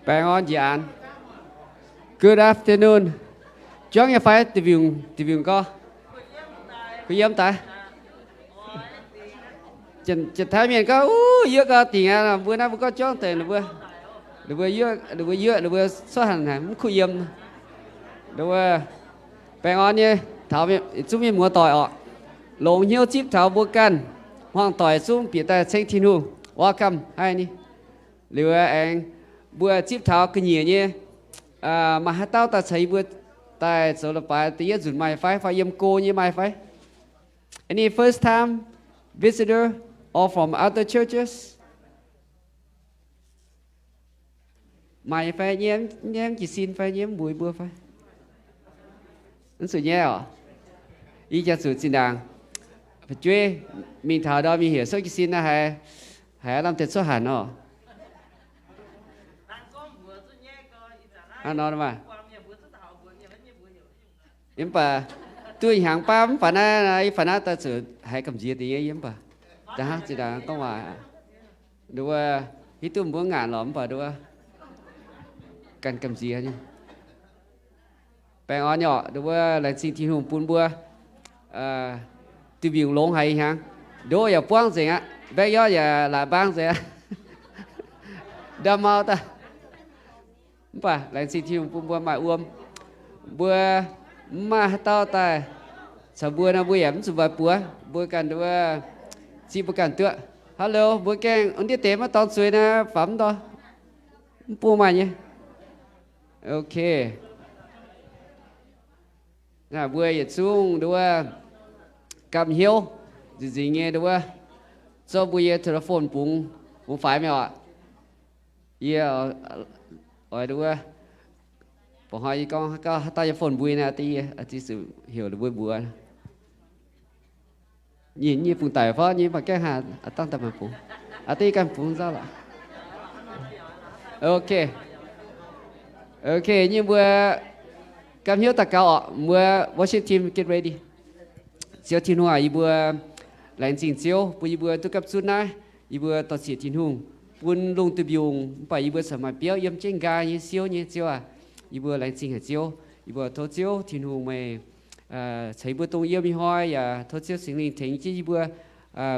Baengh orn njiec aanx. Good afternoon. Juangv nyei fai? Deic-bung, deic-bung gorx. Kuh yiem daaih. Janx-taiv mienh gorngv, uv, yuoqv gau dingc aqv. Mbuo naaiv mbuo gorngv juangv deix, ninh mbuo, ninh mbuo yuoqv, ninh mbuo yuoqv, ninh mbuo cuotv hanc haic, mv kuh yiem. Ninh mbuo baengh orn nyei taux yietc zungv mienh muoz doic orqc, longx hnyouv zipv taux mbuo ganh hmuangv doic zungv bieqc daaih ceng Tin-Hungh. Welcome, haih ni. Liuz aengx mbuo zipv taux ga'nyiec nyei, maaih haaix dauh daaih caux yie mbuo daaih zoux leiz-baaix da'yietv nzunc maaih fai? Fai yiem go nyei maaih fai? Any first time visitor or from other churches? Maaih fai? Nyei, nyei jiez sin fai? Nyei mbuox mbuo fai? Mv zuqc nyei orqc? Yie jangx zuqc zinh ndaangc fu'jueiv mingh taux ndorm mingh heuc souv jiez sin naaiv haiz, haiz lamh deix cuotv hanc orqc. Hnangv nor maah. Yie mv baac duqv hnyangx baav mv baac naaiv, yie faaux naaiv daaih zuqc haiz gamh nziex deix nyei, yie mv baac da'hnangv zinh ndaangc gorngv waac, nduov, hiuv duqv mbuo ngaanc lorqc mv baac nduov, ganh gamh nziex nyei. Baengh orn nyei orqc, nduov, laengz zingh Tin-Hungh bun mbuo duih mbiungc longx haic ih hnyangx. Ndoqv yaac buangv nzengc aqv, mbaeqv yorqv yaac laaic mbaang nzengc aqv. Nda'maauh daaih. Mv baac laengz zingh Tin-Hungh bun mbuo maaih wuom. Mbuo mv maaih haaix dauh daaih caux mbuo nor, mbuo yaac mv zuqc mbaaix buoz. Mbuo ganh nduov, zipv mbuo ganh duqv. Hello, mbuo gaengh ndiev deix maiv dorng zueiz naaiv, faaux mv dorh, mv bung maaih nyei. Ok. Naaiv mbuo yietc zungv nduov gamh hnyouv nzengc nzengc nyei nduov, zorqv mbuo nyei telephone bungx, bungx faix mingh oc. Yie oix nduov, ba'hnoi yie gorngv haaix dauh nyei phone mbui naaiv, yie zuqc heuc ninh mbuo mbuox. Nyei, nyei bungx daic fai nyei mv baac gaengh haaix dangh daaih maaih bungx. Aa, deix ganh bungx nzauh lorqc. Ok. Ok, nyei mbuo gamh hnyouv daux gaux oc. Mbuo worship team get ready. Ziouv Tin-Hungh aac, yie mbuo laengz zingh Ziouv bun yie mbuo duqv gapv zunv naaiv. Yie mbuo dor-ziec Tin-Hungh bun lungh duih mbiungc, mv baac yie mbuo corc maaih biauv yiem jienv nqaai nyei siouv nyei Ziouv aac. Yie mbuo laengz zingh haic Ziouv. Yie mbuo tov Ziouv Tin-Hungh meih ceix mbuo dongh yiem ih hnoi yaac tov Ziouv Singx Lingh tengx jienv yie mbuo,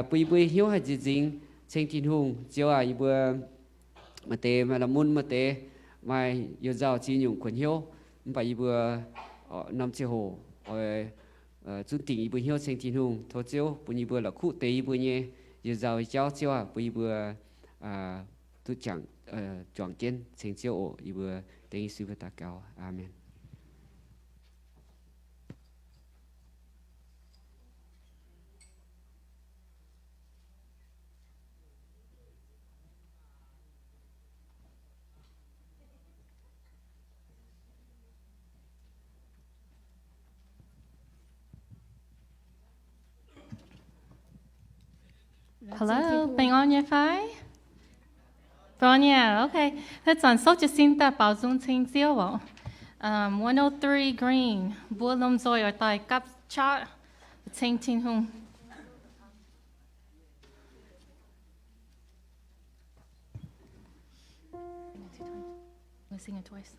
bun yie mbuo hnyouv haih nziex nzingx ceng Tin-Hungh. Ziouv aac, yie mbuo maaih deix maaih la'mun, maaih deix maaih youh nzauh ziex nyungc kuonx hnyouv, mv baac yie mbuo norm ziangh hoc oix zunv dingc yie mbuo hnyouv ceng Tin-Hungh. Tov Ziouv bun yie mbuo la'kuqv deix yie mbuo nyei youh nzauh nyei jauv, Ziouv aac, bun yie mbuo duqv juangc jienv ceng Ziouv oc. Yie mbuo dengv Yesu mbuo daux gaux. Aamen. Hello, baengh orn nyei fai? Baengh orn nyei, okay. Haaix zanc souv jiez sin daaih baaux nzung ceng Ziouv oc. Um, one oh three Green, mbuo lomh nzoih oix daaih gapv qaqv ceng Tin-Hungh. We'll sing it twice.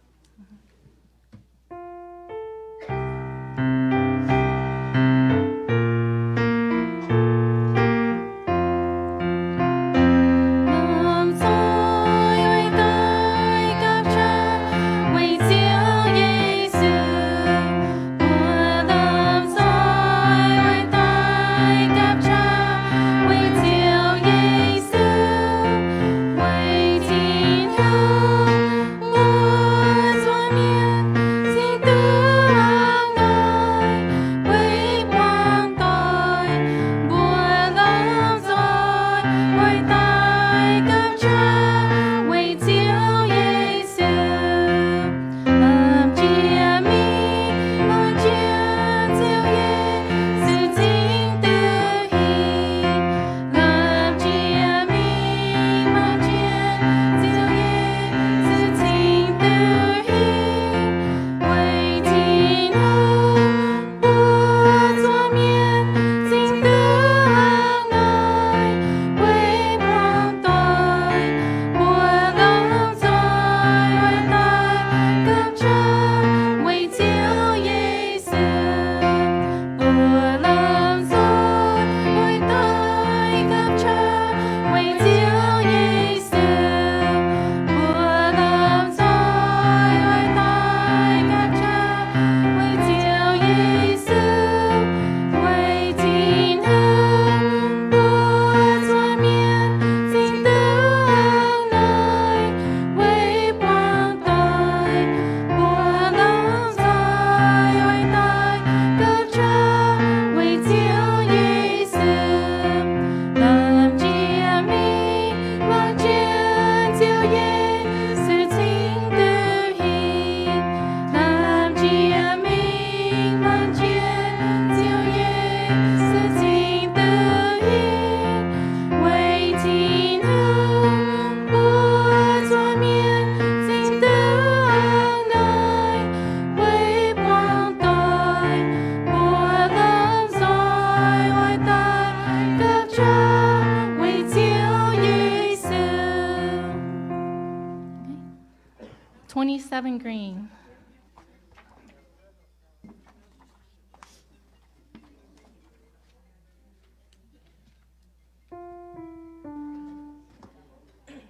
twenty-seven green.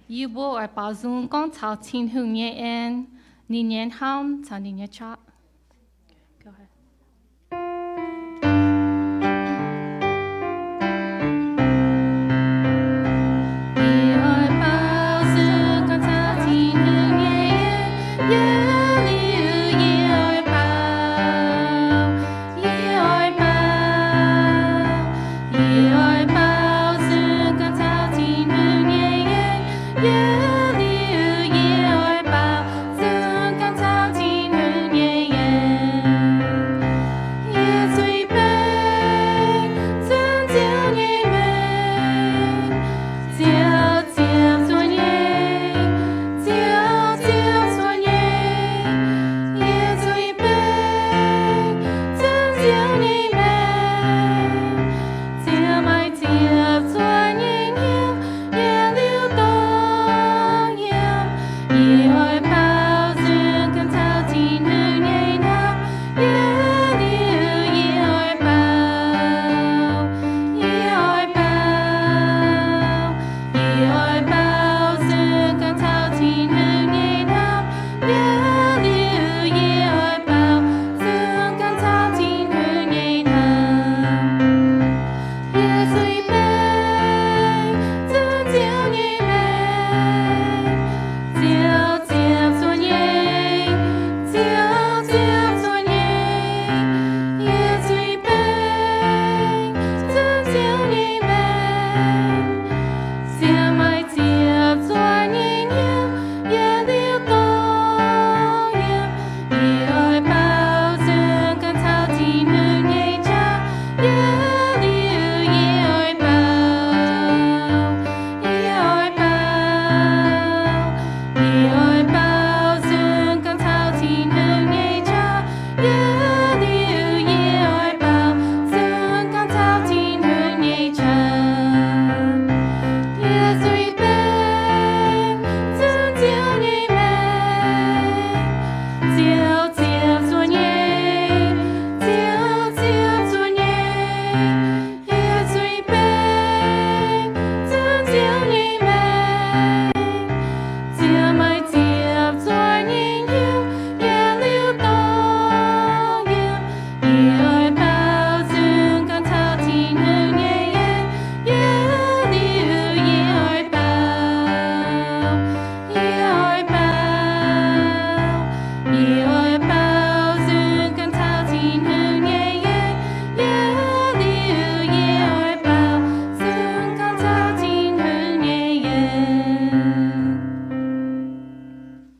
Yie mbuo oix baaux nzung gorngv taux Tin-Hungh nyei en, ninh nyei hnamv caux ninh nyei qaqv. Go ahead.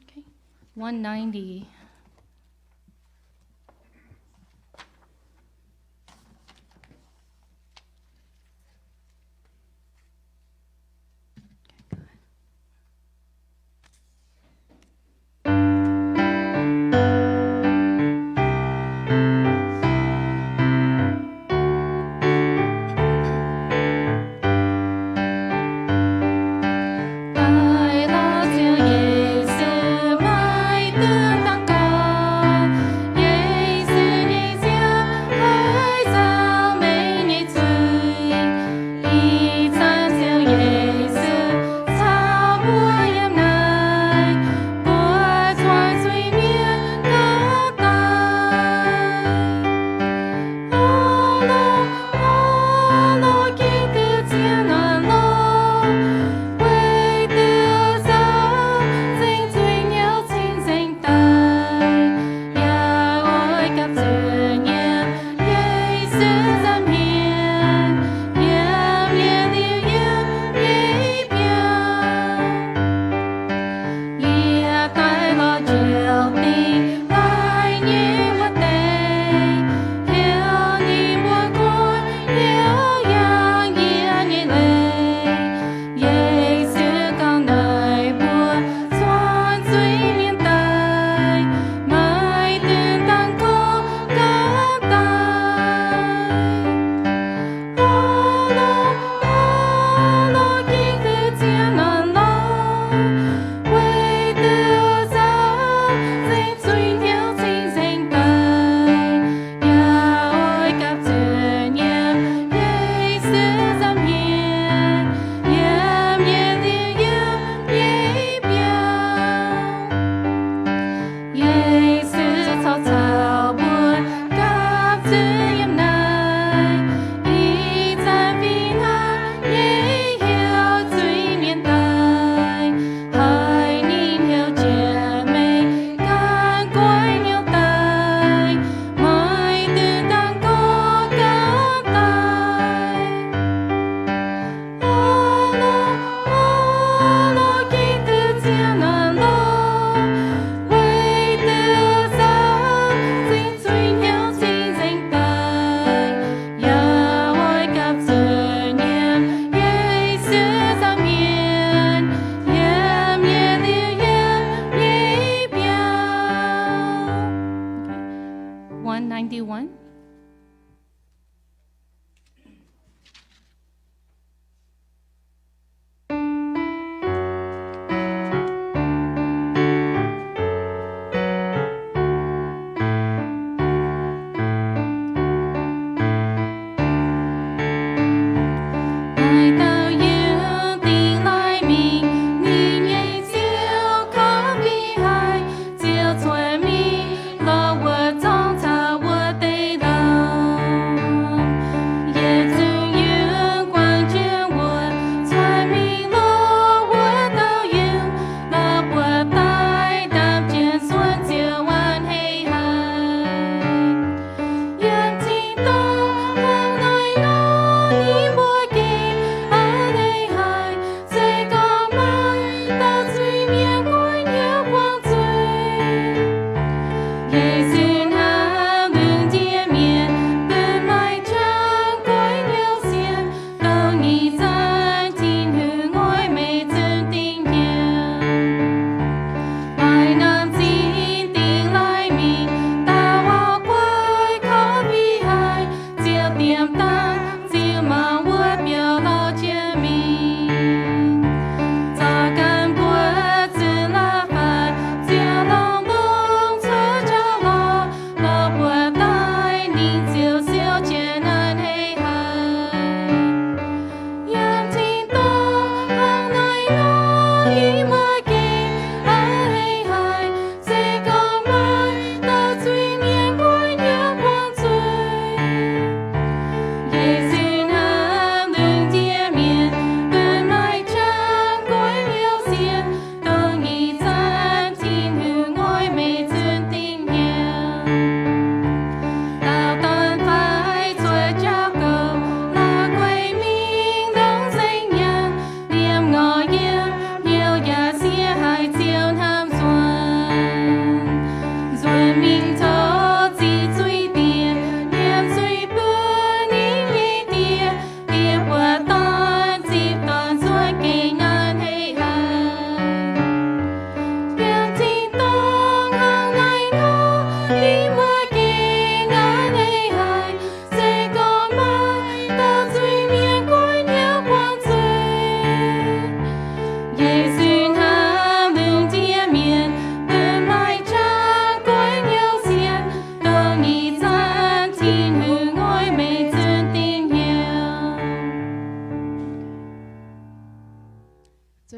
Okay. One ninety.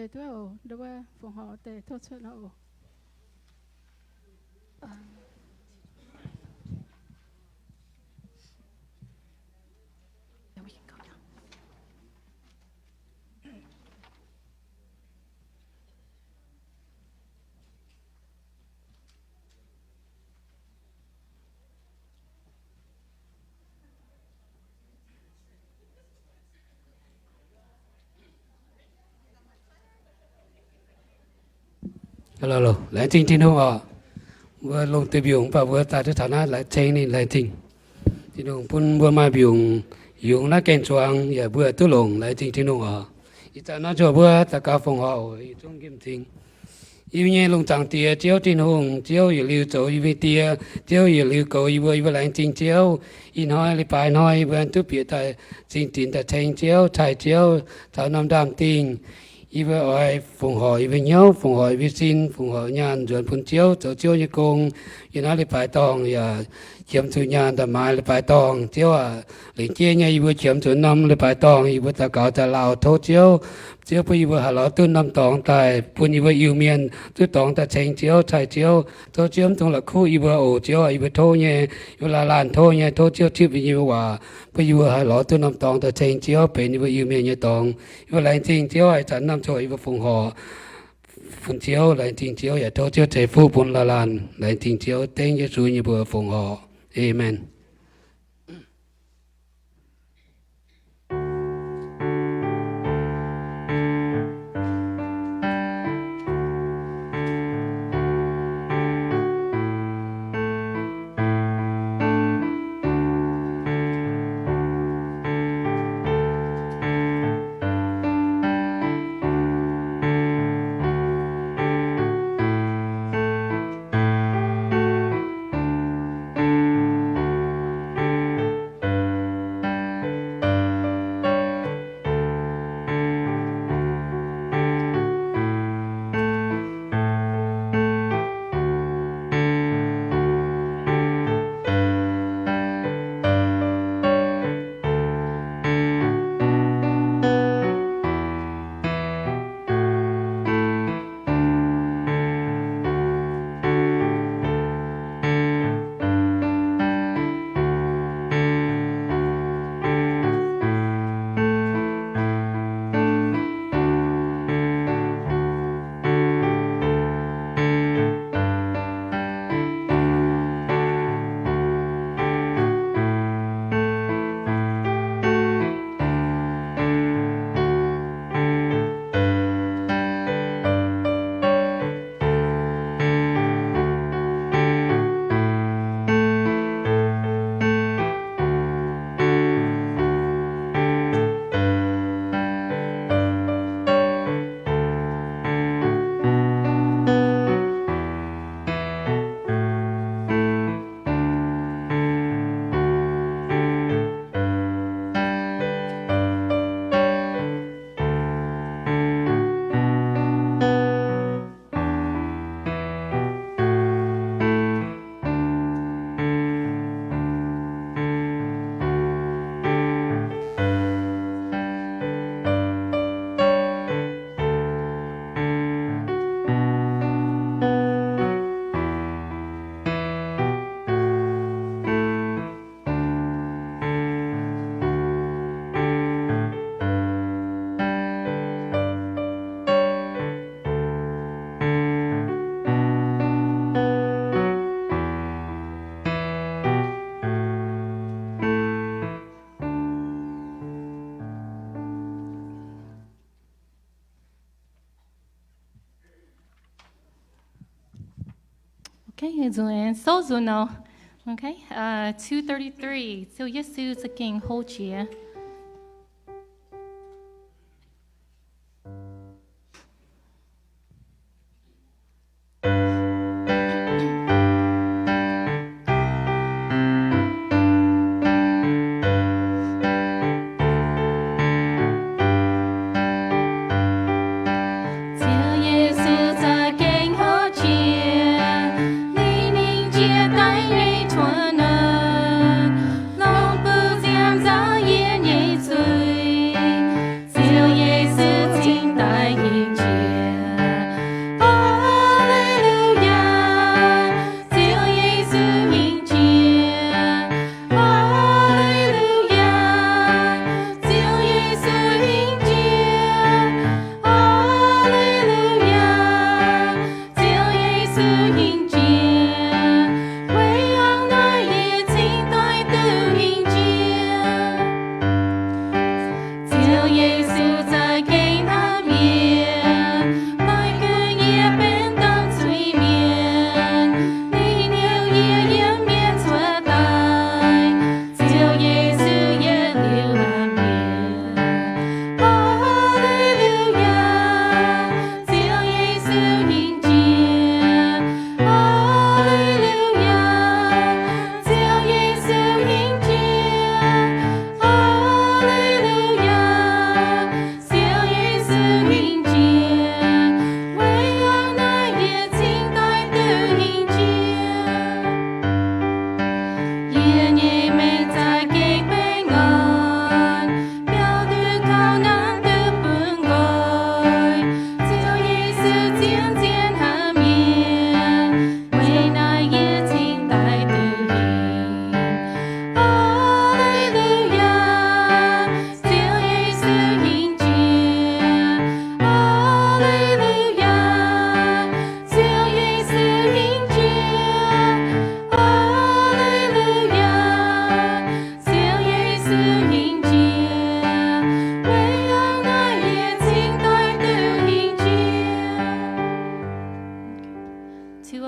deix duqv oc. Nduov wuov fongc horc deix tov cuotv nor oc. Laengz zingh Tin-Hungh oc. Mbuo longc deix mbiungc mv baac mbuo daaih duqv taux naaiv, laengz zingh ninh, laengz zingh. Tin-Hungh bun mbuo maaih mbiungc yungz naaiv gaeng-zuangx yaac mbuo duqv longc, laengz zingh Tin-Hungh oc. Ih zanc nor ziouc mbuo daux gaux fongc horc oc, yietc zungv nqemh cingx. Yie nyei lungh zaangc Diex, Ziouv Tin-Hungh, Ziouv yietc liuz zoux yie mbuo nyei Die, Ziouv yietc liuz goux yie mbuo. Yie mbuo laengz zingh Ziouv. Ih hnoi leiz-baaix hnoi yie mbuo duqv bieqc daaih zingh dinc daaih ceng Ziouv, taaih Ziouv taux norm ndaamv-dingh. Yie mbuo oix fongc horc yie mbuo hnyouv, fongc horc yie mbuo sin, fongc horc nyaanh nzuonx bun Ziouv zoux Ziouv nyei gong. Yiem naaiv leiz-baaix dorngh yaac qiemx zuqc nyaanh daaih maaiz leiz-baaix dorngh. Ziouv aac, lengc jeiv nyei yie mbuo qiemx zuqc norm leiz-baaix dorngh, yie mbuo daux gaux daaih lauh tov Ziouv. Ziouv bun yie mbuo haih lorz duqv norm dorngx daaih bun yie mbuo Iu-Mienh duqv dorngx daaih ceng Ziouv, taaih Ziouv. Tov Ziouv mv dungx la'kuqv yie mbuo oc. Ziouv aac, yie mbuo tov nyei, yie mbuo laanh laanh tov nyei, tov Ziouv tipv yie mbuo waac, bun yie mbuo haih lorz duqv norm dorngx daaih ceng Ziouv, benx yie mbuo Iu-Mienh nyei dorngx. Yie mbuo laengz zingh Ziouv aac, ih zanc norm ziouc yie mbuo fongc horc bun Ziouv. Laengz zingh Ziouv yaac tov Ziouv ceix fuqv bun laanh laanh. Laengz zingh Ziouv, dengv Yesu nyei mbuox fongc horc. Aamen. Okay, nzunc aengx souv nzunc nor. Okay, uh, two thirty-three. Ziouv Yesu za'gengh hlo jiex.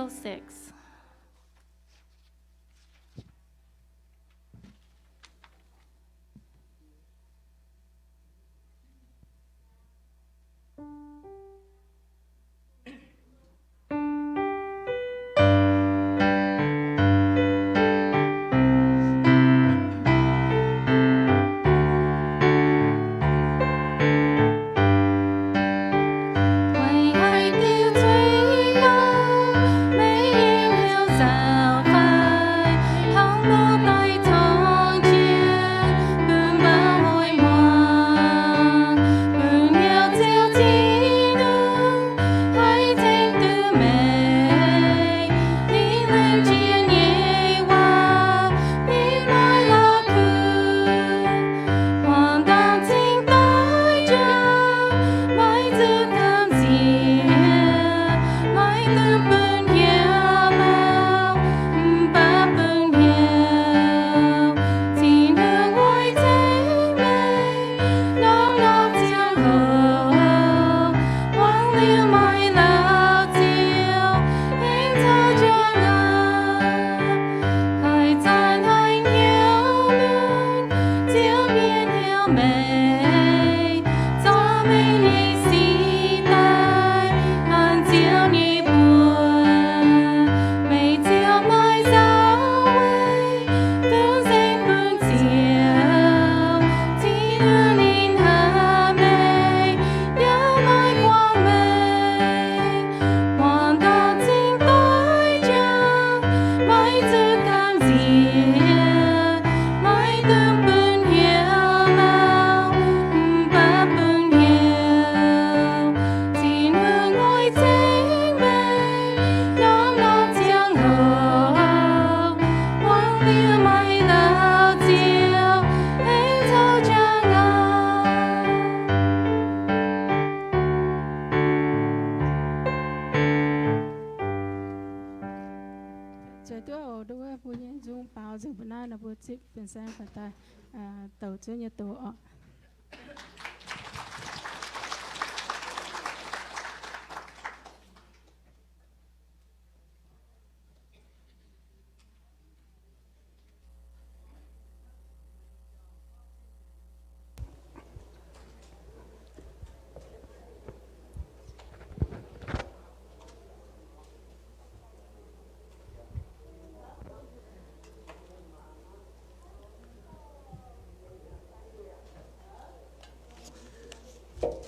six. Zueiz duqv oc, nduov mbuo nyei nzung baaux nzengc mbuo naaiv nor mbuo zipv fin-saeng baac daaih douc Ziouv nyei doz oc.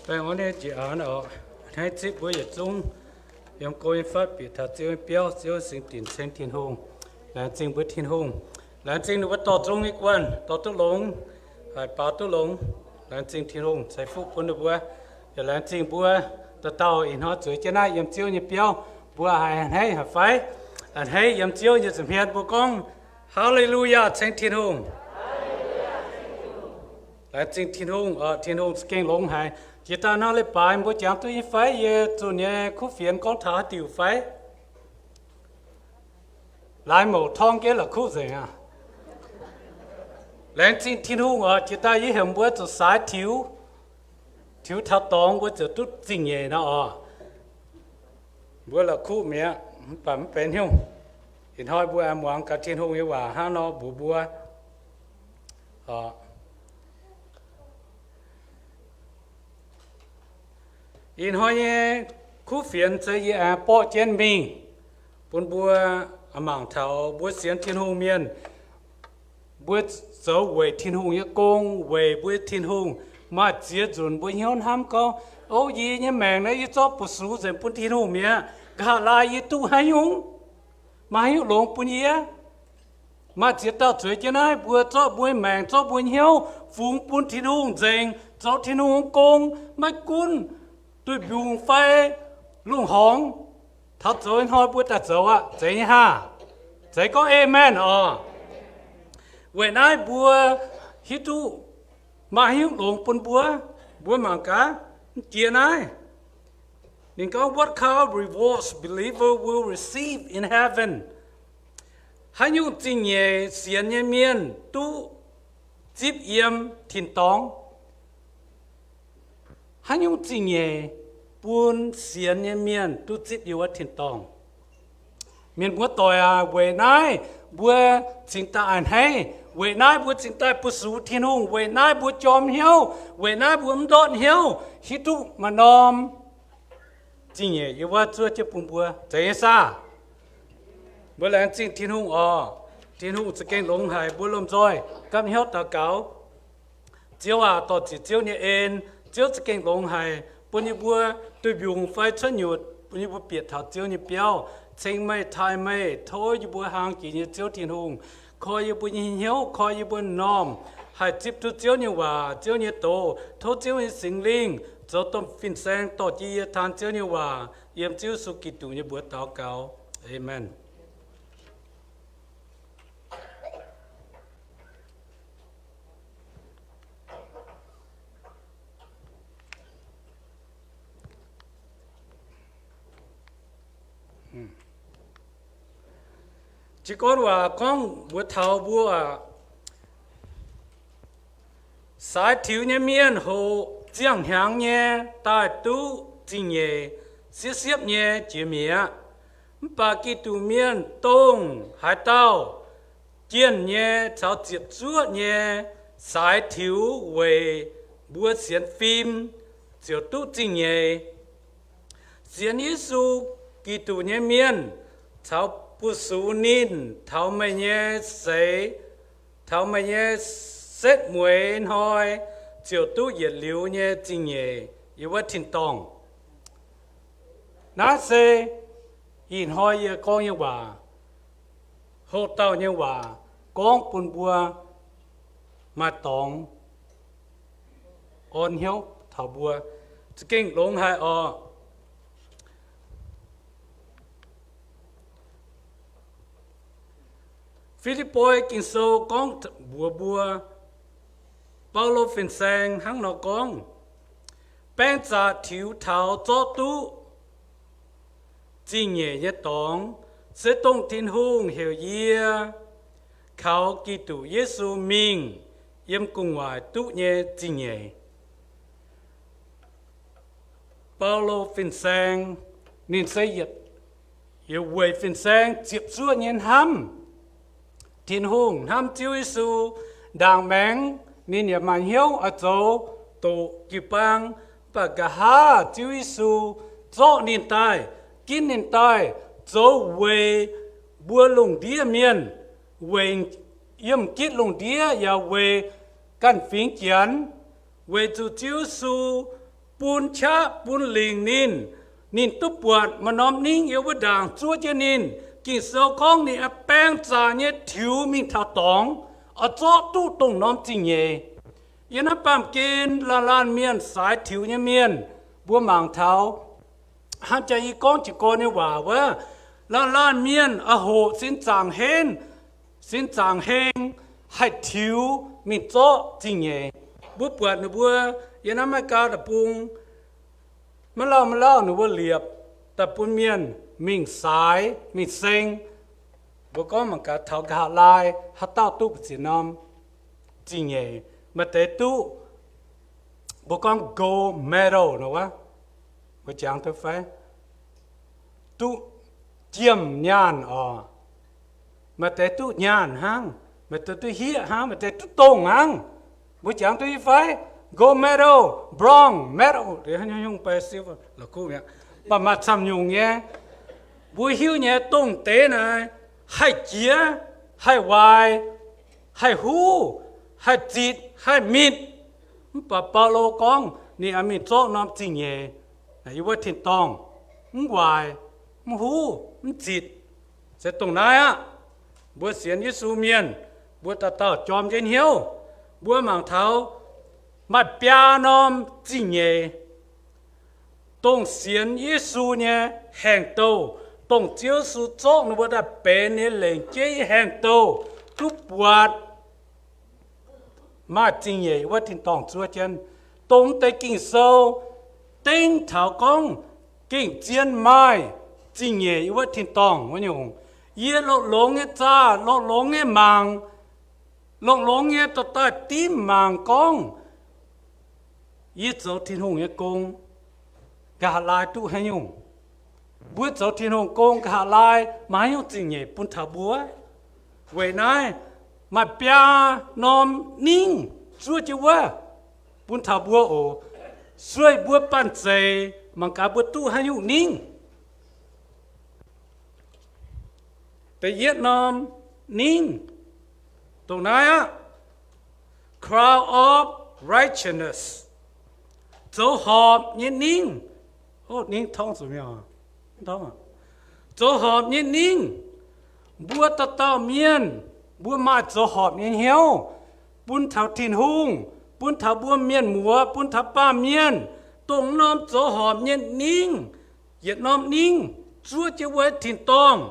Baengh orn nyei njiec aanx oc. Hneiv zipv mbuo yietc zungv yiem go nyei fatv bieqc taux Ziouv nyei biauv, Ziouv singx dinc ceng Tin-Hungh. Laengz zingh mbuo Tin-Hungh. Laengz zingh ninh mbuo dorh zungv nyei guanh dorh duqv longx, haih baaux duqv longx. Laengz zingh Tin-Hungh ceix fuqv bun ninh mbuo. Yaac laengz zingh mbuo dauh dauh ih hnoi zueiz jienv naaiv yiem Ziouv nyei biauv, mbuo haih a'hneiv haic fai? A'hneiv yiem Ziouv nyei nza'hmien mbuo gorngv, Haa^le^lu^yaa, ceng Tin-Hungh. Laengz zingh Tin-Hungh, Tin-Hungh za'gengh longx haic. Jiex daaih nor leiz-baaix mbuo jangx duqv nyei fai? Yie zunh nyei kuv fienx gorngv taux haaix diuc fai? Laaix mouc torng jienv la'kuqv nzengc aqv. Laengz zingh Tin-Hungh oc. Jiex daaih yie heuc mbuo zuqc saaix tiux, tiux taux dorngx mbuo ziouc duqv zingh nyeic nor oc. Mbuo la'kuqv mi'aqv, mv baac mv benx hnyouv. Ih hnoi mbuo aengx muangx gaax Tin-Hungh nyei waac hnangv nor mbuox mbuo. Ih hnoi nyei kuv fienx se yie aengx borqv jienv mingh bun mbuo mangc taux mbuo sienx Tin-Hungh mienh, mbuo zoux weic Tin-Hungh nyei gong, weic mbuo Tin-Hungh. Maaih ziex nzunc mbuo hnyouv hnamv gorngv, O, yie nyei maengc naaiv yie zorqv bu sux nzengc bun Tin-Hungh mi'aqv. Nqa'haav laai yie duqv haaix nyungc? Maaih haaix nyungc longx bun yie? Maaih ziex dauh zueiz jienv naaiv mbuo zorqv mbuo nyei maengc, zorqv mbuo nyei hnyouv fungx bun Tin-Hungh nzengc, zoux Tin-Hungh nyei gong, maiv gunv duih mbiungc fai lungh horngz. Taux zoux ih hnoi mbuo daaih zoux aqv. Zeiz nyei haah? Zeiz gorngv aamen oc. Weic naaiv mbuo hiuv duqv maaih haaix nyungc longx bun mbuo. Mbuo mangc gaax, mv jiex naaiv. Ninh gorngv, What kind of rewards believer will receive in heaven? Haaix nyungc zingh nyeic sienx nyei mienh duqv zipv yiem tin-dorngh? Haaix nyungc zingh nyeic bun sienx nyei mienh duqv zipv yiem wuov tin-dorngh? Mienh muoz-doic aac, weic naaiv mbuo cingx daaih a'hneiv, weic naaiv mbuo cingx daaih bu sux Tin-Hungh, weic naaiv mbuo jorm hnyouv, weic naaiv mbuo mv ndortv hnyouv, hiuv duqv maaih norm zingh nyeic yiem wuov zuov jienv bun mbuo. Zeiz nyei saah? Mbuo laengz zingh Tin-Hungh oc. Tin-Hungh za'gengh longx haic, mbuo lomh nzoih gapv hnyouv daux gaux. Ziouv aac, dorh ziec Ziouv nyei en. Ziouv za'gengh longx haic, bun yie mbuo duih mbiungc fai cuotv nyutc, bun yie mbuo bieqc taux Ziouv nyei biauv, ceng meih, taaih meih. Tov yie mbuo hlang jiex nyei Ziouv Tin-Hungh, koi yie mbuo nyei hnyouv, koi yie mbuo m'normh, haih zipv duqv Ziouv nyei waac, Ziouv nyei doz. Tov Ziouv nyei Singx Lingh zoux domh fin-saeng dorh jienv yie taan Ziouv nyei waac. Yiem Ziouv Yesu Giduc nyei mbuox daux gaux. Aamen. Jiez gorn waac gorngv mbuox taux mbuo, saaix tiux nyei mienh hoqc ziangh hnyangx nyei daaih duqv zingh nyeic, siepv-siepv nyei jiex mi'aqv. Mv baac Giduc mienh dongh haaix dauh jienh nyei caux ziepc zuoqv nyei saaix tiux weic mbuo sienx fim, ziouc duqv zingh nyeic. Sienx Yesu Giduc nyei mienh caux bu sux ninh taux meih nyei seix, taux meih nyei setv mueiz hnoi, ziouc duqv yietc liuz nyei zingh nyeic yiem wuov tin-dorngh. Naaiv se ih hnoi yie gorngv nyei waac, hoqc dauh nyei waac, gorngv bun mbuo maaih dorngx orn hnyouv taux mbuo. Za'gengh longx haic oc. Fi^lipv^poi Ging-Sou gorngv mbuox mbuo, Baulo fin-saeng hnangv nor gorngv, Baeng zaqc tiux taux zorqv duqv zingh nyeic nyei dorngx, se dongh Tin-Hungh heuc yie kaux Giduc Yesu mingh yiem gu'nguaaic duqv nyei zingh nyeic. Baulo fin-saeng, ninh se yietc, yietc weic fin-saeng ziepc zuoqv nyei hnamv Tin-Hungh, hnamv Ziouv Yesu, ndaangc maengx ninh yaac maaih hnyouv oix zoux doqc jiu-baang, mv baac nqa'haav Ziouv Yesu zorqv ninh daaih, ginv ninh daaih zoux weic mbuo lungh ndiev mienh, weic yiem m'gitv lungh ndiev yaac weic ganh fingx Janx, weic zuqc Ziouv Yesu bun qaqv bun lingc ninh, ninh duqv buatc maaih norm ningv yiem wuov ndaangc zuov jienv ninh. Ging-Sou gorngv ninh baeng zaqc nyei tiux mingh taux dorngx, oix zorqv duqv dongh norm zingh nyeic. Yiem naaiv baamh gen laanh laanh mienh, saaix tiux nyei mienh, mbuo mangc taux hnangv jaax yie gorngv jiez gorn nyei waac wuov, laanh laanh mienh oix hoqc sin zaangc henv, sin zaangc heng, haih tiux mingh zorqv zingh nyeic. Mbuo buatc ninh mbuo yiem naaiv America deic-bung, maiv lauh maiv lauh ninh mbuo liepc daaih bun mienh mingh saaix mingh seng. Mbuo gorngv mangc gaax taux nqa'haav laai haaix dauh duqv mbu'ziex norm zingh nyeic. Maaih deix duqv, mbuo gorngv gold medal nor wuov, mbuo jangx duqv fai? Duqv jiem nyaanh oc. Maaih deix duqv nyaanh hnangv, maaih deix duqv hieqv hnangv, maaih deix duqv dongh hnangv. Mbuo jangx duqv fai? Gold medal, bronze medal, mv baac maaih camv nyungc nyei. Mbuo hiuv nyei dongh deix naaiv haih jiex, haih waaic, haih huv, haih zitc, haih mitc. Mv baac Baulo gorngv ninh aengx mingh zorqv norm zingh nyeic yiem wuov tin-dorngh, mv waaic, mv huv, mv zitc. Se dongh naaiv aqv. Mbuo sienx Yesu mienh, mbuo dauh dauh jorm jienv hnyouv, mbuo mangc taux maaih biaa norm zingh nyeic, dongh sienx Yesu nyei haengh douh, dongh Ziouv Yesu zorqv ninh mbuo daaih benx ninh lengc jeiv haengh douh, duqv buatc maaih zingh nyeic wuov tin-dorngh zuov jienv. Dongh deix Ging-Sou dengv taux gorngv gengh zien maaih zingh nyeic wuov tin-dorngh wuov nyungc. Yie longx-longx nyei zaah, longx-longx nyei mangc, longx-longx nyei dorh daaih dimv mangc gorngv yie zoux Tin-Hungh nyei gong, nqa'haav laai duqv haaix nyungc. Mbuo zoux Tin-Hungh gong nqa'haav laai maaih haaix nyungc zingh nyeic bun taux mbuo? Weic naaiv maaih biaa norm ningv zuov jienv wuov bun taux mbuo oc. Sueih mbuo banh zeic mangc gaax mbuo duqv haaix nyungc ningv. Da'yietv norm ningv, dongh naaiv aqv, crown of righteousness, zoux horpc nyei ningv. Ningv torngv zuqc mi'aqv. Zoux horpc nyei ningv. Mbuo dauh dauh mienh, mbuo maaih zoux horpc nyei hnyouv bun taux Tin-Hungh, bun taux mbuo mienh muoz, bun taux baamh mienh, dongh norm zoux horpc nyei ningv. Yietc norm ningv zuov jienv wuov tin-dorngh.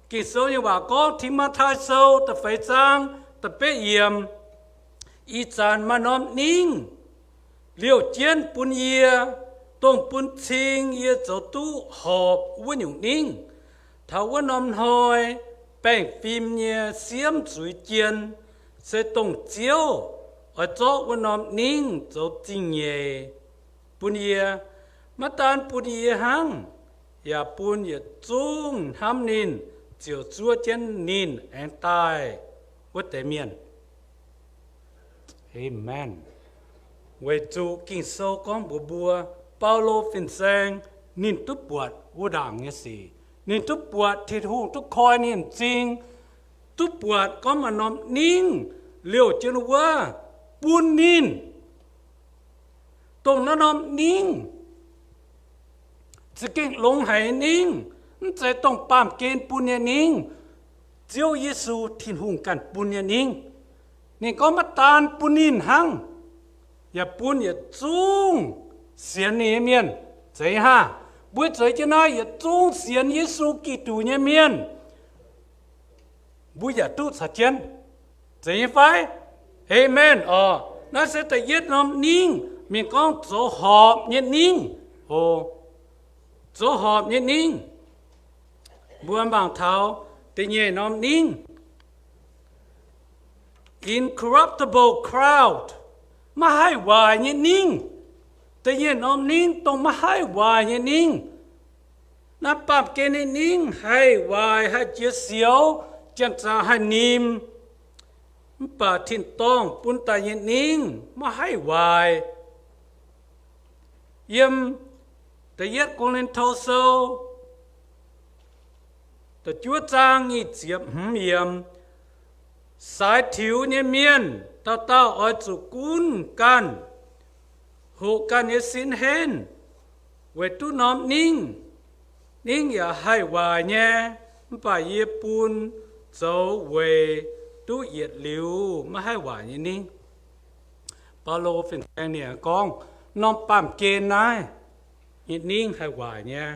Ging-Sou nyei waac gorngv Ti^mo^tai Sou da'feix zaang da'betv yiemc, ih zanc maaih norm ningv liouh jienv bun yie, dongh bun cing yie zoux duqv horpc wuov nyungc ningv. Taux wuov norm hnoi baengh fim nyei siemv zuiz jien, se dongh Ziouv oix zorqv wuov norm ningv zoux zingh nyeic bun yie, maiv daan bun yie hnangv, yaac bun yietc zungv hnamv ninh ziouc zuov jienv ninh aengx daaih wuov deix mienh. Aamen. Weic zuqc Ging-Sou gorngv mbuox mbuo, Baulo fin-saeng ninh duqv buatc wuov ndaangc nyei sic. Ninh duqv buatc Tin-Hungh duqv koi ninh m'zing, duqv buatc gorngv maaih norm ningv liouh jienv wuov bun ninh. Dongh naaiv norm ningv za'gengh longx haic nyei ningv, mv zeiz dongh baamh gen bun nyei ningv. Ziouv Yesu Tin-Hungh ganh bun nyei ningv. Ninh gorngv maiv daan bun ninh hnangv, yaac bun yietc zungv sienx ninh nyei mienh. Zeiz haah? Mbuo zueiz jienv naaiv yietc zungv sienx Yesu Giduc nyei mienh, mbuo yaac duqv caux jienv. Zeiz nyei fai? Aamen orqc. Naaiv se da'yietv norm ningv, mienh gorngv zoux horpc nyei ningv. Oc, zoux horpc nyei ningv. Mbuo mangc taux da'nyeic norm ningv, incorruptible crown, maiv haih waaic nyei ningv. Da'nyeic norm ningv dongh maiv haih waaic nyei ningv. Naaiv baamh gen nyei ningv haih waaic, haih jiex sioux, janx-zaqc haih nimc, mv baac tin-dorngh bun daaih nyei ningv maiv haih waaic. Yiem da'yietv Ko^lin^to Sou da'juov zaang nyic ziepc hmz yiemc, saaix tiux nyei mienh dauh dauh oix zuqc gunv ganh, hoqc ganh nyei sin henv, weic duqv norm ningv. Ningv yaac haih waaic nyei, mv baac yie bun zoux weic duqv yietc liuz maiv haih waaic nyei ningv. Baulo fin-saeng ninh gorngv, norm baamh gen naaiv nyei ningv haih waaic nyei.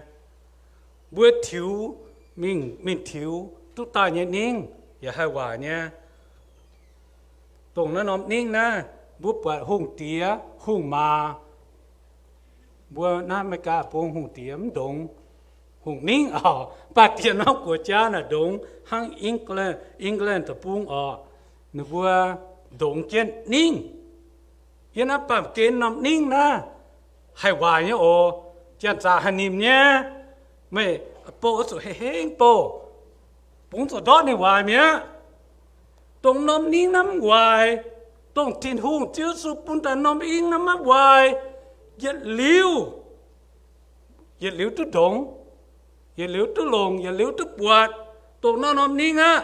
Mbuo tiux, mingh, mingh tiux duqv daaih nyei ningv yaac haih waaic nyei. Dongh naaiv norm ningv naaiv, mbuo buatc hungh diex, hungh maaz, mbuo naaiv America bung hungh diex mv ndongx, hungh ningv orqc, mv baac diex norm guoqv-jaa naaic ndongx hnangv England, England deic-bung orqc, ninh mbuo ndongx jienv ningv. Yiem naaiv baamh gen norm ningv naaiv haih waaic nyei oc. Janx-zaqc haih nimc nyei. Meih bouh oix zuqc hengx hengx bouh, bungx zuqc ndortv ninh waaic mi'aqv. Dongh norm ningv naaiv mv waaic, dongh Tin-Hungh Ziouv Yesu bun daaih norm ningv naaiv maiv waaic. Yietc liuz, yietc liuz duqv ndongx, yietc liuz duqv longc, yietc liuz duqv buatc. Dongh naaiv norm ningv aqv.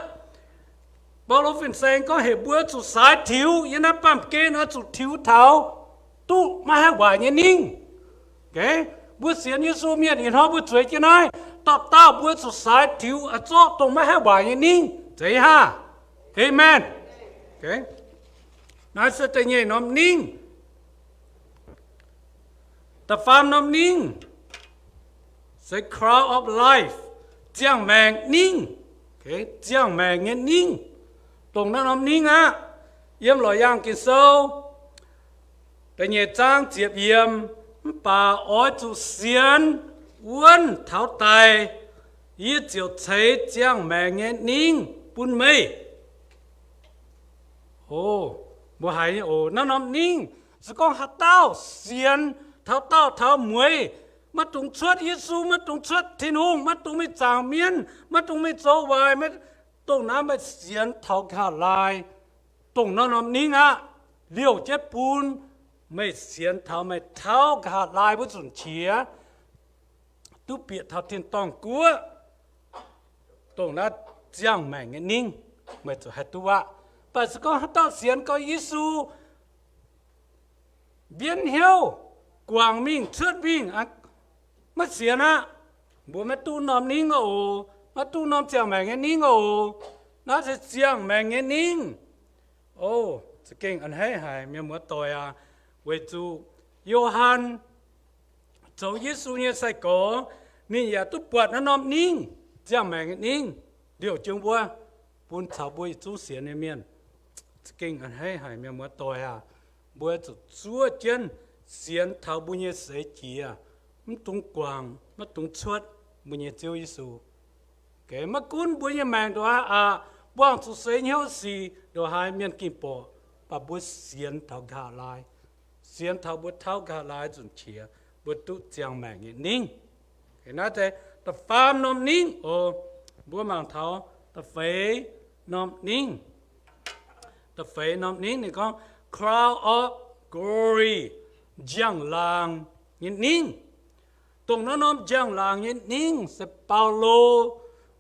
Baulo fin-saeng gorngv heuc mbuo zuqc saaix tiux, yiem naaiv baamh gen oix zuqc tiux taux duqv maiv haih waaic nyei ningv. Mbuo sienx Yesu mienh ih hnoi mbuo zueiz jienv naaiv, dauh dauh mbuo zuqc saaix tiux oix zorqv dongh maiv haih waaic nyei ningv. Zeiz haah? Aamen. Naaiv se da'nyeic norm ningv. Da'faam norm ningv se crown of life, ziangh maengc ningv. Ziangh maengc nyei ningv. Dongh naaiv norm ningv aqv. Yiem Lorqc Yaangh Ging-Sou da'nyeic zaang ziepc yiemc, mv baac oix zuqc sienx wuonv taux daic, yie ziouc ceix ziangh maengc nyei ningv bun meih. O, mbuo haiz nyei oc. Naaiv norm ningv se gorngv haaix dauh sienx, taux dauh taux mueiz, Maiv dungx cuotv Yesu, maiv dungx cuotv Tin-Hungh, maiv dungx mingh zaangc mienv, maiv dungx mingh zoux waaic, maiv, dongh naaiv meih sienx taux nqa'haav laai, dongh norm-norm ningv aqv. Liouh jienv bun meih sienx taux meih tauv nqa'haav laai wuov nzunc qiex duqv bieqc taux tin-dorngh guoqv. Dongh naaiv ziangh maengc nyei ningv meih zuqc haih duqv aqv. Mv baac se gorngv haaix dauh sienx gorx Yesu mbienv hnyouv, guangc mingh, cuotv mingh, maiv sienx aqv, mbuo maiv duqv norm ningv oc, maiv duqv norm ziangh maengc nyei ningv oc. Naaiv se ziangh maengc nyei ningv. O, za'gengh a'hneiv haic, mienh muoz-doic aac. Weic zuqc Yo^han zoux Yesu nyei sai-gorx, ninh yaac duqv buatc naaiv norm ningv, ziangh maengc nyei ningv, liouh jienv wuov bun caux mbuo yietc zungv sienx nyei mienh. Za'gengh a'hneiv haic, mienh muoz-doic aac. Mbuo zuqc zuov jienv sienx taux mbuo nyei seix jiex, mv dungx guangc, maiv dungx cuotv mbuo nyei Ziouv Yesu. Maiv gunv mbuo nyei maengc ndongc haaix aqc, mbuo zuqc seix hnyouv sic ndongc haaix, mienh gengh borqc, mv baac mbuo sienx taux nqa'haav laai, sienx taux mbuo tauv nqa'haav laai nzunc qiex, mbuo duqv ziangh maengc nyei ningv. Naaiv se da'faam norm ningv oc. Mbuo mangc taux da'feix norm ningv. Da'feix norm ningv ninh gorngv crown of glory, njang-laangc nyei ningv. Dongh naaiv norm njang-laangc nyei ningv se Baulo,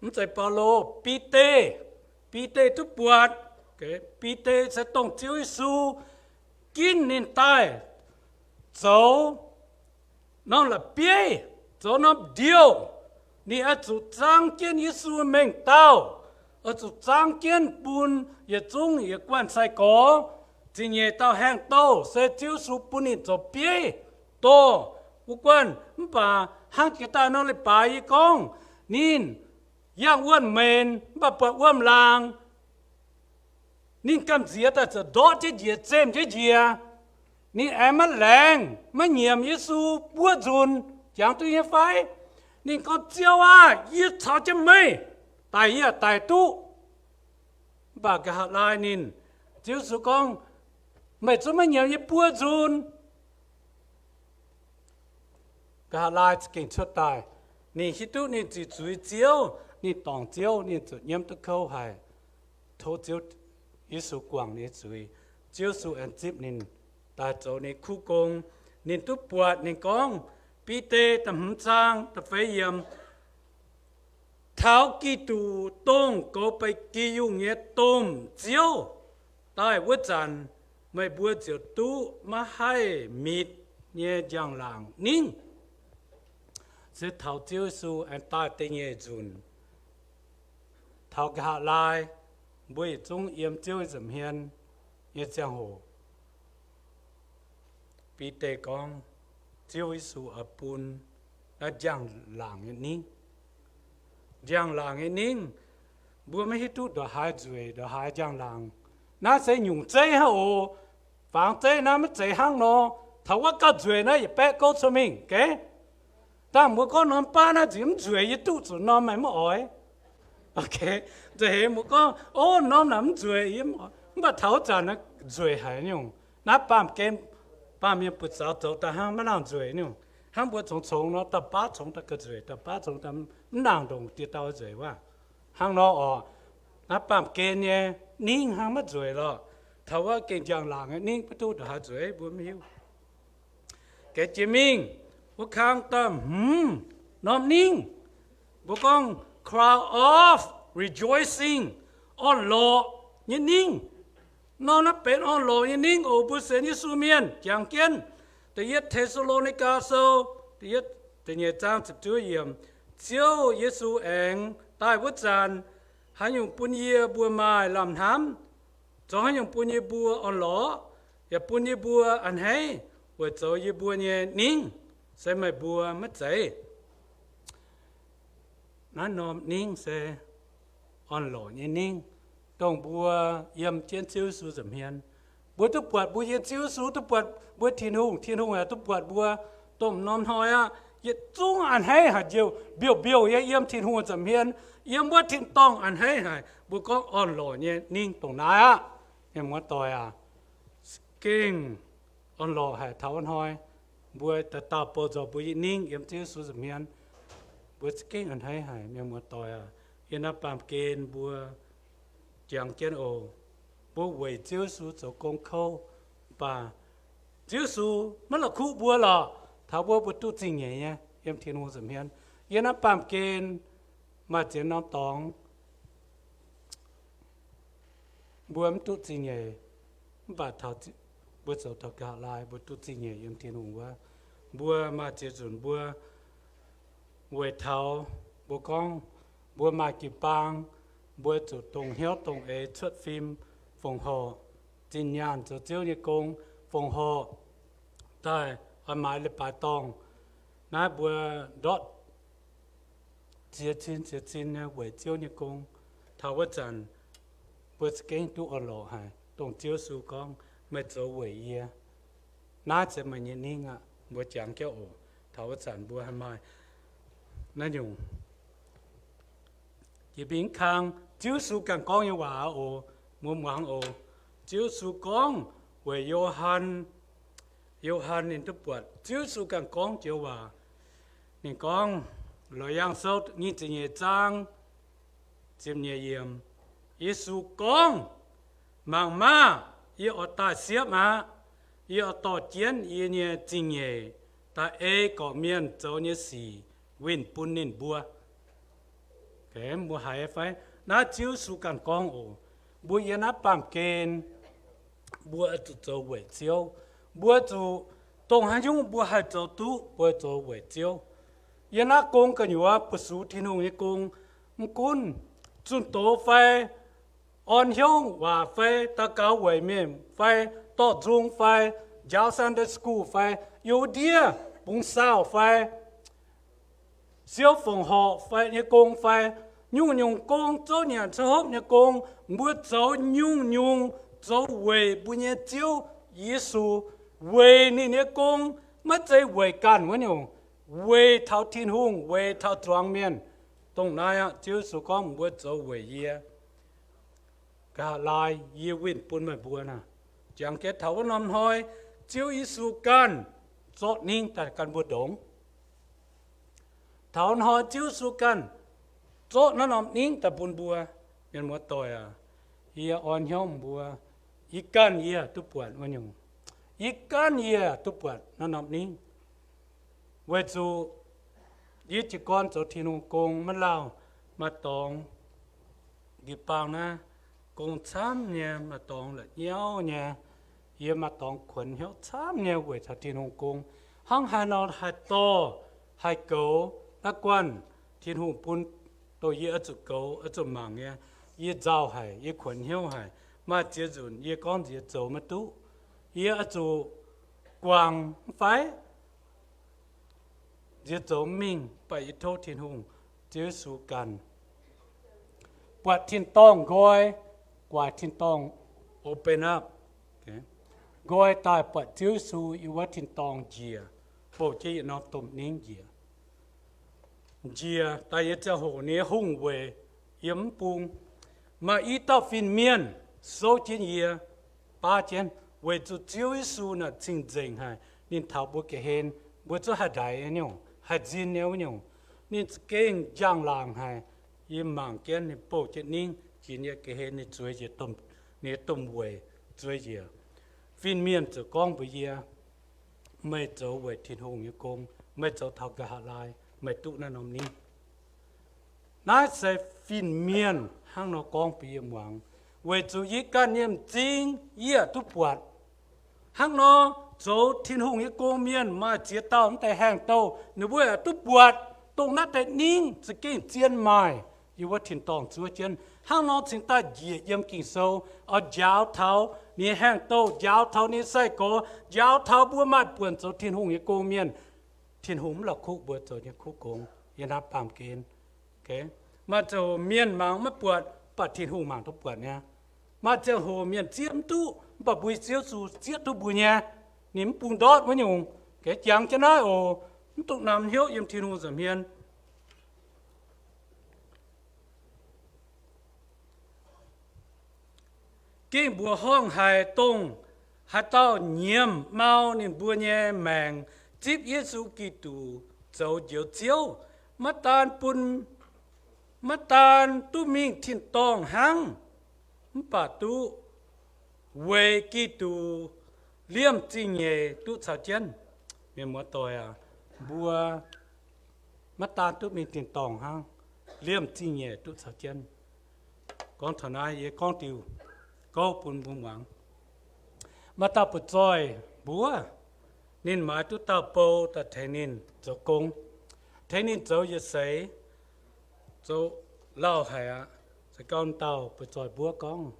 mv zeiz Baulo, Bide. Bide duqv buatc. Bide se dongh Ziouv Yesu ginv ninh daaih zoux norm la'bieiv, zoux norm ndiouh. Ninh oix zuqc zaang jienv Yesu mengh dauh, oix zuqc zaang jienv bun yietc zungv yietc guanh sai-gorx. Ziepc nyeic dauh haengh douh se Ziouv Yesu bun ninh zoux bieiv dorh wuov guanh. Mv baac hnangv jiex daaih nor leiz-baaix yie gorngv, ninh yangh wuonh menx mv baac buatc wuom-laangc, ninh gamh nziex daaih ziouc ndortv jienv njiec, zemh jienv njiec. Ninh aengx maiv laengz maiv nyiemc Yesu buov nzunc. Jangx duqv nyei fai? Ninh gorngv, Ziouv aah! Yie caux jienv meih daic, yie daic duqv. Mv baac nqa'haav laai ninh, Ziouv Yesu gorngv, Meih zungv maiv nyiemc yie buov nzunc. Nqa'haav laai za'gengh cuotv daaih, ninh hiuv duqv ninh ziqc zuiz Ziouv, ninh dorngc Ziouv, ninh zuqc nyiemv duqv kouv haic. Tov Ziouv Yesu guangc ninh nyei zuiz. Ziouv Yesu aengx zipv ninh daaih zoux ninh kuv gong. Ninh duqv buatc, ninh gorngv, Bide da'hmz zaang da'feix yiemc, Taux Giduc, dongh goux baeqc gi yungh nyei domh Ziouv, daaih wuov zanc, meih mbuo ziouc duqv maiv haih mitc nyei njang-laangc ningv. Se taux Ziouv Yesu aengx daaih da'nyeic nzunc, taux nqa'haav laai, mbuo yietc zungv yiem Ziouv nza'hmien nyei ziangh hoc, Bide gorngv, Ziouv Yesu oix bun naaiv njang-laangc nyei ningv. Njang-laangc nyei ningv, mbuo maiv hiuv duqv ndongc haaix nzueic, ndongc haaix njang-laangc. Naaiv se nyungc zeiv hnangv oc. Fangx zeiv naaiv maiv zeiz hnangv nor. Taux wuov gauh nzueic naaiv yietc baeqv gouv cuotv mingh, geh? Dangh mbuo gorngv norm baav naaiv nziex mv nzueic, yie duqv zuqc norm, meih mv oix. Nza'heix mbuo gorngv, o, norm naaic mv nzueic, yie mv oix. Mv baac taux wuov zanc naaiv nzueic haic nyungc. Naaiv baamh gen, baamh mienh buoz-zaux zoux daaih hnangv maiv nangc nzueic nyungc. Hnangv mbuo congx-congx nor, dauh baav congx daaih gauh nzueic, dauh baav congx daaih mv nangc ndongc dieh dauh nzueic wuov. Hnangv nor oc, naaiv baamh gen nyei ningv hnangv maiv nzueic lorqc. Taux wuov gengh njang-laangc nyei ningv maiv duqv ndongc haaix nzueic, mbuo mv hiuv. Geh jiex mingh wuov kang da'hmz norm ningv, mbuo gorngv crown of rejoicing, orn-lorqc nyei ningv. Norm naaiv benx orn-lorqc nyei ningv oc. Mbuo sienx Yesu mienh jangx jienv da'yietv Te^saa^lo^ni^gaa Sou da'yietv, da'nyeic zaang ziepc juov yiemc, Ziouv Yesu aengx daaih wuov zanc, haaix nyungc bun yie mbuo maaih lamh hnamv, zoux haaix nyungc bun yie mbuo orn-lorqc, yaac bun yie mbuo a'hneiv weic zoux yie mbuo nyei ningv, se meih mbuo maiv zeiz. Naaiv norm ningv se orn-lorqc nyei ningv, dongh mbuo yiem jienv Ziouv Yesu nza'hmien, mbuo duqv buatc mbuo nyei Ziouv Yesu, duqv buatc mbuo Tin-Hungh, Tin-Hungh yaac duqv buatc mbuo. Dongh norm hnoi aqv, yietc zungv a'hneiv haic, njiec mbiouh-mbiouh nyei yiem Tin-Hungh nza'hmien, yiem wuov tin-dorngh a'hneiv haic. Mbuo gorngv orn-lorqc nyei ningv dongh naaiv aqv. Mienh muoz-doic aac, gengh orn-lorqc haic taux wuov hnoi. mbuo dauh dauh bouh nzormc mbuo nyei ningv yiem Ziouv Yesu nza'hmien. Mbuo za'gengh a'hneiv haic, mienh muoz-doic aac. Yiem naaiv baamh gen mbuo jangx jienv oc. Mbuo weic Ziouv Yesu zoux gong kouv, mv baac Ziouv Yesu maiv la'kuqv mbuo lorqc. Taux mbuo, mbuo duqv zingh nyeic nyei yiem Tin-Hungh nza'hmien. Yiem naaiv baamh gen maaih ziex norm dorngx mbuo mv duqv zingh nyeic, mv baac taux mbuo zoux taux nqa'haav laai, mbuo duqv zingh nyeic yiem Tin-Hungh wuov. Mbuo maaih ziex nzunc mbuo weic taux mbuo gorngv mbuo maaih jiu-baang, mbuo zuqc dongh hnyouv dongh eix cuotv fim fongc horc, zinh nyaanh zoux Ziouv nyei gong fongc horc daaih oix maaiz leiz-baaix dorngh. Naaiv mbuo ndortv ziex cin ziex cin nyei weic Ziouv nyei gong. Taux wuov zanc mbuo za'gengh duqv orn-lorqc haic, dongh Ziouv Yesu gorngv, meih zoux weic yie. Naaiv se meih nyei ningv aqv. Mbuo jangx jienv oc. Taux wuov zanc mbuo haih maaih naaiv nyungc jiex mingh kang Ziouv Yesu ganh gorngv nyei waac oc. Mbuo muangx oc. Ziouv Yesu gorngv weic Yo^han, Yo^han ninh duqv buatc Ziouv Yesu ganh gorngv joux waac. Ninh gorngv, Loz-Yaangh Sou nyic ziepc nyeic zaang, ziepc nyeic yiemc, Yesu gorngv, Mangc maah! Yie oix daaih siepv aqv. Yie oix dorh jienv yie nyei zingh nyeic daaih ei gorqv-mienh zoux nyei sic winh bun ninh mbuo. Mbuo haiz fai? Naaiv Ziouv Yesu ganh gorngv oc. Mbuo yiem naaiv baamh gen, mbuo zuqc zoux weic Ziouv. Mbuo zuqc dongh haaix nyungc mbuo haih zoux duqv, mbuo zoux weic Ziouv. Yiem naaiv gong gu'nyuoz buoz-sux Tin-Hungh nyei gong, mv gunv zunh doz fai, orn hnyouv waac fai, daux gaux weic mienh fai, dorh nzung fai, njaaux Sunday school fai, youz ndiev bungx saauh fai, siou fongc horc fai nyei gong fai, nyungc-nyungc gong, zouv nyanc zouv hopv nyei gong, mbuo zoux nyungc-nyungc zoux weic mbuo nyei Ziouv Yesu, weic ninh nyei gong, maiv zeiz weic ganh wuov nyungc, weic taux Tin-Hungh, weic taux zuangx mienh. Dongh naaiv aqv, Ziouv Yesu gorngv, mbuo zoux weic yie. Nqa'haav laai yie winh bun meih mbuo naaic. Jangx jienv taux wuov norm hnoi, Ziouv Yesu ganh zorqv ningv daaih gan mbuo ndongx. Taux hnoi Ziouv Yesu ganh zorqv naaiv norm ningv daaih bun mbuo. Mienh muoz-doic aac, yie orn hnyouv mbuo, yie ganh yie duqv buatc wuov nyungc. Yie ganh yie duqv buatc naaiv norm ningv. Weic zuqc yie jiez gorn zoux Tin-Hungh gong maiv lauh, maaih dorngx njiec baang naaiv gong camv nyei, maaih dorngx la'nyauv nyei. Yie maaih dorngx kuonx hnyouv camv nyei weic taux Tin-Hungh gong. Hnangv haaix nor haih dorh, haih goux naaiv guanh Tin-Hungh bun, dongh yie oix zuqc goux, oix zuqc mangc nyei. Yie nzauh haic, yie kuonx hnyouv haic. Maaih ziex nzunc yie gorngv nziex zoux maiv duqv. Yie oix zuqc guangc mv fai? Nziex zoux mv mingh, mv baac yie tov Tin-Hungh, Ziouv Yesu ganh buatc tin-dorngh nqoi, guaax tin-dorngh open up, nqoi daaih buatc Ziouv Yesu yiem wuov tin-dorngh njiec, bouh jienv yietc norm domh ningv njiec. Njiec daaih nyei ziangh hoc, ninh nyei hungh weic yiem mv bung, maaih i dauh fin-mienh souv jienv yie, baav jienv, weic zuqc Ziouv Yesu naaic cing-nzengc haic. Ninh taux mbuo ga'hlen, mbuo zungv haih ndaix nyei nyungc, haih nzin nyei wuov nyungc. Ninh za'gengh njang-laangc haic. Yie mangc jienv ninh bouh jienv ningv, jiex yie ga'hlen, ninh zueiz njiec, ninh nyei domh weic zueiz njiec. Fin-mienh ziouc gorngv mbuox yie, meih zoux weic Tin-Hungh nyei gong, meih zoux taux nqa'haav laai, meih duqv naaiv norm ningv. Naaiv se fin-mienh hnangv nor gorngv bun yie muangx, weic zuqc yie ganh nyei m'zing yie yaac duqv buatc. Hnangv nor, zoux Tin-Hungh nyei gong mienh maaih ziex dauh mv deix haengh douh, ninh mbuo yaac duqv buatc dongh naaiv deix ningv za'gengh zien maaih yiem wuov tin-dorngh zuov jienv. Hnangv nor cingx daaih njiec yiem Ging-Sou, oix njaaux taux ninh nyei haengh douh, njaaux taux ninh nyei sai-gorx, njaaux taux mbuo maaih buonc zoux Tin-Hungh nyei gong mienh, Tin-Hungh mv la'kuqv mbuo zoux nyei kuv gong yiem naaiv baamh gen. Maaih ziangh hoc mienh mangc maiv buatc, mv baac Tin-Hungh mangc duqv buatc nyei. Maaih ziangh hoc mienh zieqv mv duqv, mv baac mbuo Ziouv Yesu zieqv duqv mbuo nyei. Ninh mv bung ndortv wuov nyungc. Jangx jienv naaiv oc, mv dungx namx hnyouv yiem Tin-Hungh nza'hmien. Gengh mbuoqc horngh haic dongh haaix dauh nyiemz mau ninh mbuo nyei maengc, zipv Yesu Giduc zoux Njoux Ziouv, maiv daan bun, maiv daan duqv mingh tin-dorngh hnangv, mv baac duqv weic Giduc liemh zingh nyeic duqv caux jienv. Mienh muoz-doic aac, mbuo maiv daan duqv mingh tin-dorngh hnangv, liemh zingh nyeic duqv caux jienv. Gorngv taux naaiv yie gorngv diuh gouv bun mbuo muangx. Maaih dauh butv-zoih mbuov, ninh maaiz duqv dauh bou daaih tengx ninh zoux gong, tengx ninh zoux yietc seix, zoux lauh haic aqv. Se gorngv dauh butv-zoih mbuov gorngv,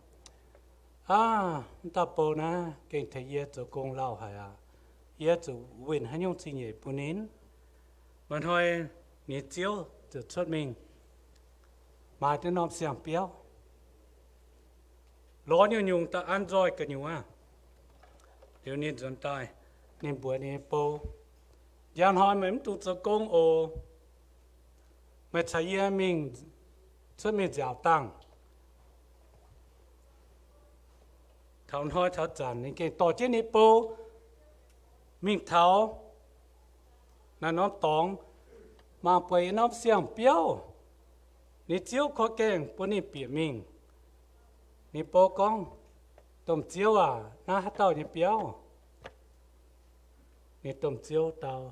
Aav, wuov dauh bou naaiv gengh tengx yie zoux gong lauh haic aqv. Yie zuqc winh haaix nyungc zingh nyeic bun ninh? Maaih hnoi ninh ziouv ziouc cuotv mingh maaiz duqv norm siang-biauv, lorz nyungc-nyungc daaih an nzoih gu'nyuoz. Liuz ninh nzuonx daaih, ninh mbuox ninh nyei bou, Njang hnoi meih mv dungx zoux gong oc. Meih caux yie mingh, cuotv mingh nziaauc dangh. Taux hnoi taux zanc ninh gengh dorh jienv ninh bou mingh taux naaiv norm dorngx, mangc buatc yietc norm siang-biauv, ninh ziouv korv gaengh bun ninh bieqc mingh. Ninh bou gorngv, Domh ziouv aac, naaiv haaix dauh nyei biauv? Ninh domh ziouv dau,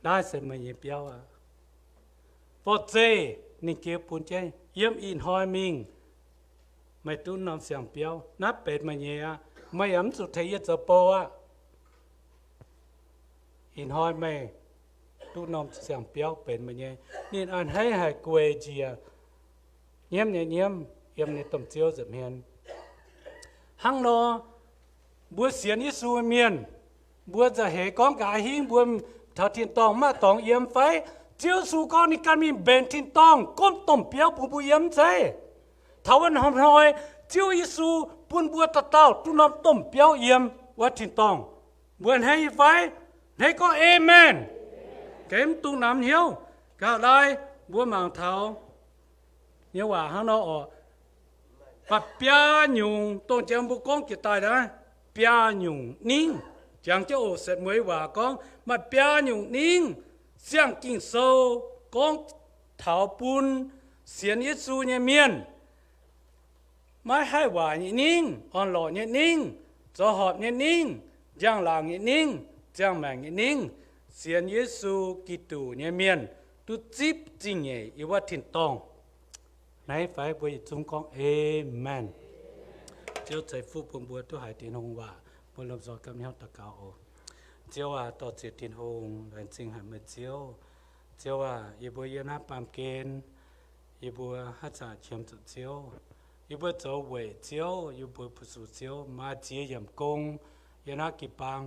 Naaiv se meih nyei biauv aqv. Forv-zeih ninh jiex bun jienv, Yiem ih hnoi mingh meih duqv norm siang-biauv. Naaiv benx meih nyei aqv. Meih yaac mv zuqc tengx yie zoux bou aqv. Ih hnoi meih duqv norm siang-biauv benx meih nyei. Ninh a'hneiv haic, gueic njiec, nyiemv nyei nyiemv yiem ninh domh ziouv nza'hmien. Hnangv nor, mbuo sienx Yesu mienh, mbuo nzauh heix gorngv nqa'haav hingv mbuo taux tin-dorngh maiv maaih dorngx yiem fai? Ziouv Yesu gorngv ninh ganh mingh mbenc tin-dorngh gomv domh biauv bun mbuo yiem zeiv. Taux wuov norm hnoi, Ziouv Yesu bun mbuo dauh dauh duqv norm domh biauv yiem wuov tin-dorngh. Mbuo a'hneiv nyei fai? A'hneiv gorngv Aamen. Gengh mv dungx namx hnyouv. Nqa'haav laai mbuo mangc taux nyei waac hnangv nor oc. Maaih biaa nyungc, dongh jangx mbuo gorngv jiex daaih naaiv, biaa nyungc ningv. Jangx jienv oc, setv mueiz waac gorngv maaih biaa nyungc ningv. Siang Ging-Sou gorngv taux bun sienx Yesu nyei mienh, maiv haih waaic nyei ningv, orn-lorqc nyei ningv, zoux horpc nyei ningv, njang-laangc nyei ningv, ziangh maengc nyei ningv, sienx Yesu Giduc nyei mienh duqv zipv zingh nyeic yiem wuov tin-dorngh. Naaiv fai mbuo yietc zungv gorngv Aamen. Ziouv ceix fuqv bun mbuo duqv haiz Tin-Hungh waac. Mbuo lomh nzoih gapv hnyouv daux gaux oc. Ziouv aac, dor-ziec Tin-Hungh, laengz zingh haic meih Ziouv. Ziouv aac, yie mbuo yiem naaiv baamh gen, yie mbuo haaix zanc qiemx zuqc Ziouv, yie mbuo zoux weic Ziouv, yie mbuo fu-sux Ziouv, maaih ziex yiemc gong yiem naaiv jiu-baang,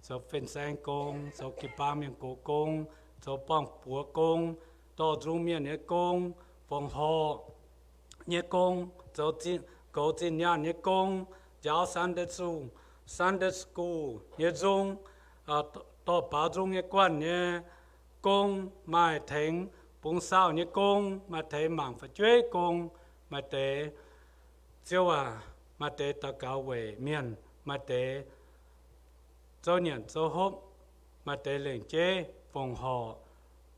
zoux fin-saeng gong, zoux jiu-baang mienh gox gong, zoux buangh buoz gong, dorh nzung mienh nyei gong, fongc horc nyei gong, zoux goux zinh nyaanh nyei gong, njaaux Sunday school, Sunday school nyei nzung, dorh baaux nzung nyei guanh nyei gong, maaih tengx bungx saauh nyei gong, maaih tengx mangc fu'jueiv gong, maaih deix, Ziouv aac, maaih deix daux gaux weic mienh, maaih deix zouv nyanc zouv hopv, maaih deix lengc jeiv fongc horc,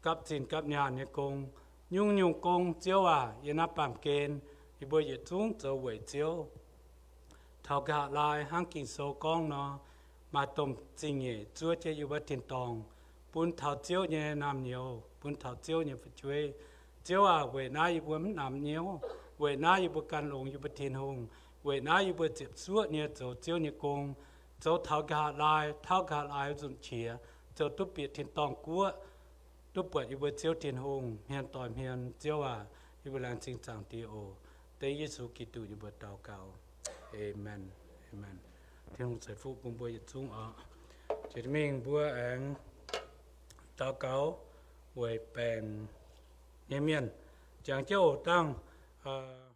gapv zinh gapv nyaanh nyei gong, nyungc-nyungc gong, Ziouv aac, yiem naaiv baamh gen, yie mbuo yietc zungv zoux weic Ziouv. Taux nqa'haav laai hnangv Ging-Sou gorngv nor, maaih domh zingh nyeic zuov jienv yie mbuo tin-dorngh, bun taux Ziouv nyei naamh nyouz, bun taux Ziouv nyei fu'jueiv. Ziouv aac, weic naaiv yie mbuo mv namx hnyouv, weic naaiv yie mbuo gan longx yie mbuo Tin-Hungh, weic naaiv yie mbuo ziepc zuoqv nyei zoux Ziouv nyei gong, zoux taux nqa'haav laai, taux nqa'haav laai nzunc qiex, zoux duqv bieqc tin-dorngh guoqv, duqv buatc yie mbuo Ziouv Tin-Hungh hmien doix hmien. Ziouv aac, yie mbuo laengz zingh Zaangc Diex oc. Dengv Yesu Giduc nyei mbuox daux gaux. Aamen. Aamen. Tin-Hungh ceix fuqv bun mbuo yietc zungv oc. Jiex mingh mbuo aengx daux gaux weic baengc nyei mienh. Jangx jienv oc. Dangh, aa,